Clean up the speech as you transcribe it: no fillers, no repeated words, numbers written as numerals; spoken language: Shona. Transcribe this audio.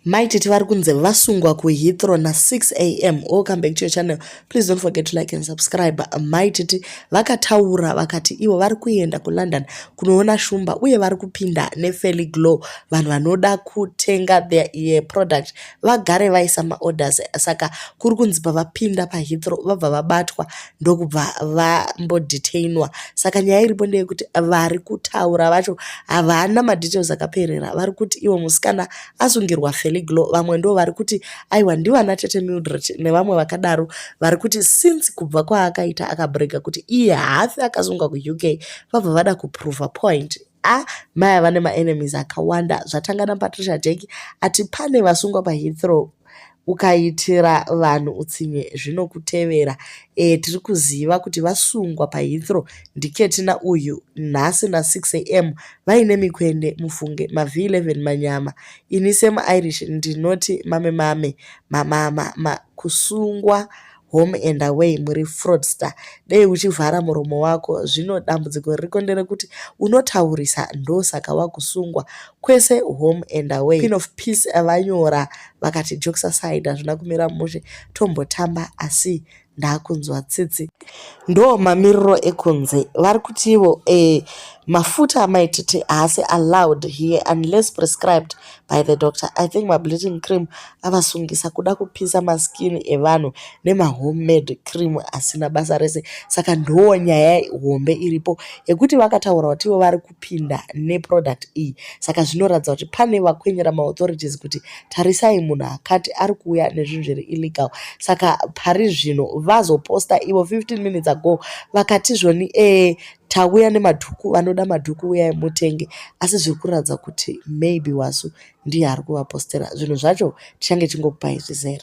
Mai Titi vari kunzi vasungwa kuHeathrow na6 am. Welcome back to your channel. Please don't forget to like and subscribe. Mai Titi vakataura vakati ivo vari kuenda kuLondon kunoona Shumba uye vari kupinda neFelly Glow. Vanhu vanoda kutenga their product vagare vaisa maorders. Saka kuri kunzi pavapinda paHeathrow vabva vabatwa, ndokubva vambodetainwa. Saka nyaya iripo ndeyekuti vari kutaura vacho havana madetails akaperera. Vari kuti ivo musikana asungirwa Felly Glow. Vamwe ndo vari kuti aiwa, ndivana Tete Mildred nevamwe vakadaro. Vari kuti since kubva kwaakaita akabrega kuti iye haafi akasungwa kuUK, vabva vada kuprova point. A mai ava nemaenemies akawanda. Zvatanga naPatricia Jack ati pane vasungwa paHeathrow. Ukaitira vanhu utsinye zvinokutevera. Tiri kuziva kuti vasungwa paHeathrow ndiKetina uyu nhasi na6 am vaine mikwende. Mufunge maV11 manyama. Ini semuIrish ndinoti mame mame mamama ma, kusungwa Home and Away, muri fraudster. Dei uchivhara muromo wako. Zvino dambudziko ririko nderekuti unotaurisa, ndosaka wakusungwa kwese. Home and Away, Queen of Peace vanyora vakati, "Jokes aside, hazvina kumira mushe, tombotamba, asi ndaakunzwa tsitsi." Ndo mamiriro ekunze. Vari kutivo mafuta aMai Titi haasi allowed here unless prescribed by the doctor. I think mableaching cream avasungisa, kuda kupisa maskini evanhu nemahomemade cream asina basa rese. Saka ndo nyaya hombe iripo yekuti vakataura kuti ivo vari kupinda neproduct iyi. Saka zvinoratidza kuti pane vakwenyera maauthorities kuti tarisai, munhu akati ari kuuya nezvinhu zviri illegal. Saka pari zvino vazoposta ivo 15 minutes ago vakati zvoni tauya nemadhuku, vanoda madhuku uyai mutenge. Asi zviri kuratidza kuti maybe Wasu ndiye ari kuvapostera zvinhu zvacho. Tichange chingokupai zvizere.